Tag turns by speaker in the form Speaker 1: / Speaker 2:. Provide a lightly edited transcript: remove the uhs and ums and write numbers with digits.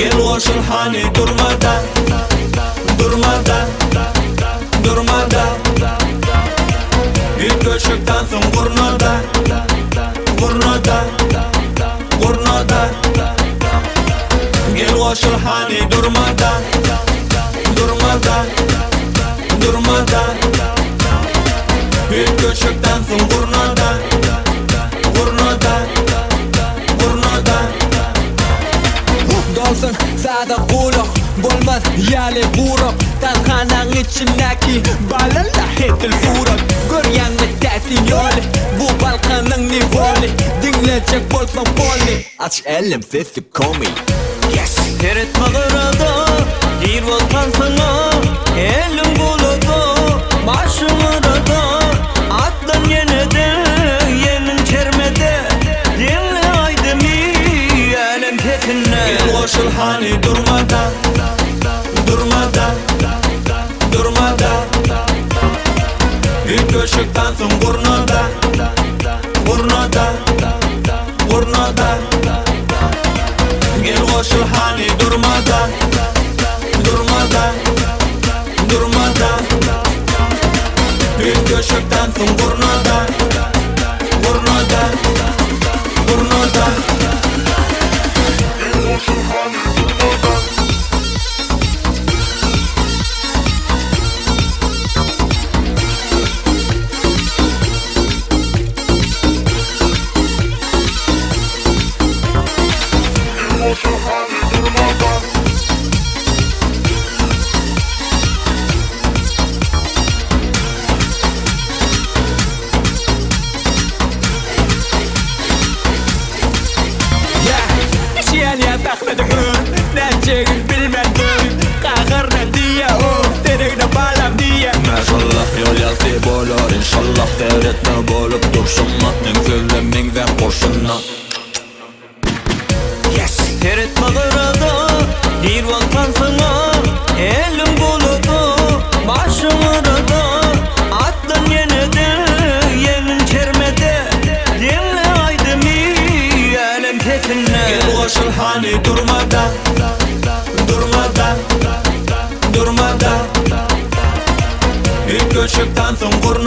Speaker 1: Gel goşul hany durmada Durmada Durmada Üýtgeşik tansyň gurnada Gurnada Gurnada Gel goşul hany durmada Durmada Durmada Üýtgeşik tansyň gurnada Gurnada Gurnada
Speaker 2: Dolsun sada gulak Bolmaz ýaly gurak Tanhanaň içindäki Balala edil surat Görýäňmi täsin ýoly Bu Balkanyň niwoly Diňlejek bolsaň polny Aç älem sesi komi Yes!
Speaker 1: Seretme gyrada, gir bol tansyňa, Eliň goluda, başyň yrada, Atlan ýene-de, ýeňiň çermede, Diňle aýdymy älem sesinde. Gel goşul hany durmada, durmada, durmada, Üýtgeşik tansyň gurnada, gurnada, gurnada. Gel goşul hany durmada, durmada, durmada, Üýtgeşik tansyň gurnada, gurnada, gurnada.
Speaker 2: Yeah, Içýän sahnada gör Nätjegin bilmän gör Gaharna diýe of Deregine balam diýe
Speaker 1: Maşallah ýol ýagty bolar inşallah Seretme bolup durşuna Meň sözlem meňzäp goşuna
Speaker 2: Yes!
Speaker 1: Seretme gyrada, gir bol tansyňa, Eliň goluda, başyň yrada, Atlan ýene-de, ýeňiň çermede, Diňle aýdymy älem sesinde. Gel goşul hany durmada, durmada, durmada, Üýtgeşik tansyň gurnada.